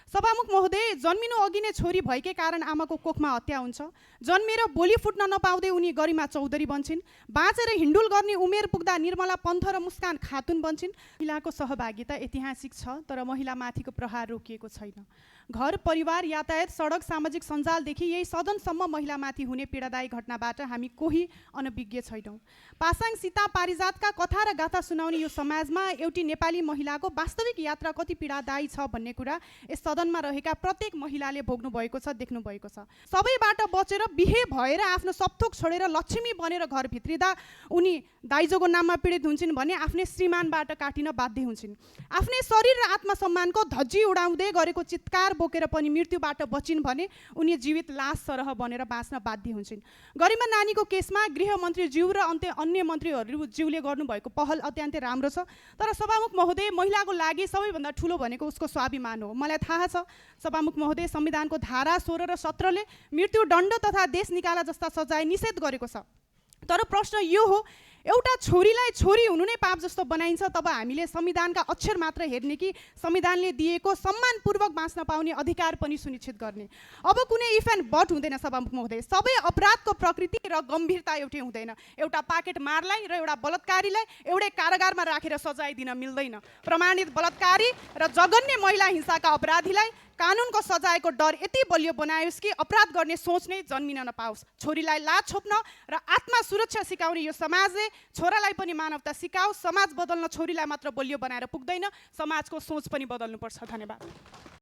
सभामुख महोदय, जन्मिनु अघि नै छोरी भएकै कारण आमाको कोखमा हत्या हुन्छ। जन्मेर बोली फुट्न नपाउँदै उनी गरिमा चौधरी बन्छिन्। बाँचेर हिन्डुल गर्ने उमेर पुग्दा निर्मला पन्थ र मुस्कान खातुन बन्छिन्। महिलाको सहभागिता ऐतिहासिक छ, तर महिलामाथिको प्रहार रोकिएको छैन। घर, परिवार, यातायात, सडक, सामाजिक सञ्जालदेखि यही सदनसम्म महिलामाथि हुने पीडादायी घटनाबाट हामी कोही अनभिज्ञ छैनौँ। पासाङ सीता पारिजातका कथा र गाथा सुनाउने यो समाजमा एउटी नेपाली महिलाको वास्तविक यात्रा कति पीडादायी छ भन्ने कुरा यस सदनमा रहेका प्रत्येक महिलाले भोग्नु भएको छ, देख्नु भएको छ। सबैबाट बचेर बिहे भएर आफ्नो सबथोक छोडेर लक्ष्मी बनेर घर भित्रिँदा उनी दाइजोको नाममा पीडित हुन्छन् भने आफ्नै श्रीमानबाट काटिन बाध्य हुन्छन्। आफ्नै शरीर र आत्मसम्मानको धज्जी उडाउँदै गरेको चित्कार बोकेर पनि मृत्युबाट बचिन् भने उनी जीवित लास सरह बनेर बाँच्न बाध्य हुन्छन्। गरिमा नानीको केसमा गृहमन्त्री ज्यू र अन्य मन्त्रीहरू ज्यूले गर्नुभएको पहल अत्यन्तै राम्रो छ, तर सभामुख महोदय, महिलाको लागि सबैभन्दा ठुलो भनेको उसको स्वाभिमान हो। मलाई थाहा छ सभामुख महोदय, संविधानको धारा 16 र 17 ले मृत्युदण्ड तथा देश निकाला जस्ता सजाय निषेध गरेको छ। तर प्रश्न यो हो, एउटा छोरीलाई छोरी हुनु नै पाप जस्तो बनाइन्छ, तब हामीले संविधानका अक्षर मात्र हेर्ने कि संविधानले दिएको सम्मानपूर्वक बाँच्न पाउने अधिकार पनि सुनिश्चित गर्ने? अब कुनै इफ एन्ड बट हुँदैन सभामुख महोदय। सबै अपराधको प्रकृति र गम्भीरता एउटै हुँदैन। एउटा पाकेट मारलाई र एउटा बलात्कारीलाई एउटै कारागारमा राखेर सजाय दिन मिल्दैन। प्रमाणित बलात्कारी र जघन्य महिला हिंसाका अपराधीलाई कानुनको सजायको डर यति बलियो बनायोस् कि अपराध गर्ने सोच नै जन्मिन नपाओस्। छोरीलाई लाज छोप्न र आत्मा सुरक्षा सिकाउने यो समाजले छोरालाई पनि मानवता सिकाओस्। समाज बदल्न छोरीलाई मात्र बलियो बनाएर पुग्दैन, समाजको सोच पनि बदल्नुपर्छ। धन्यवाद।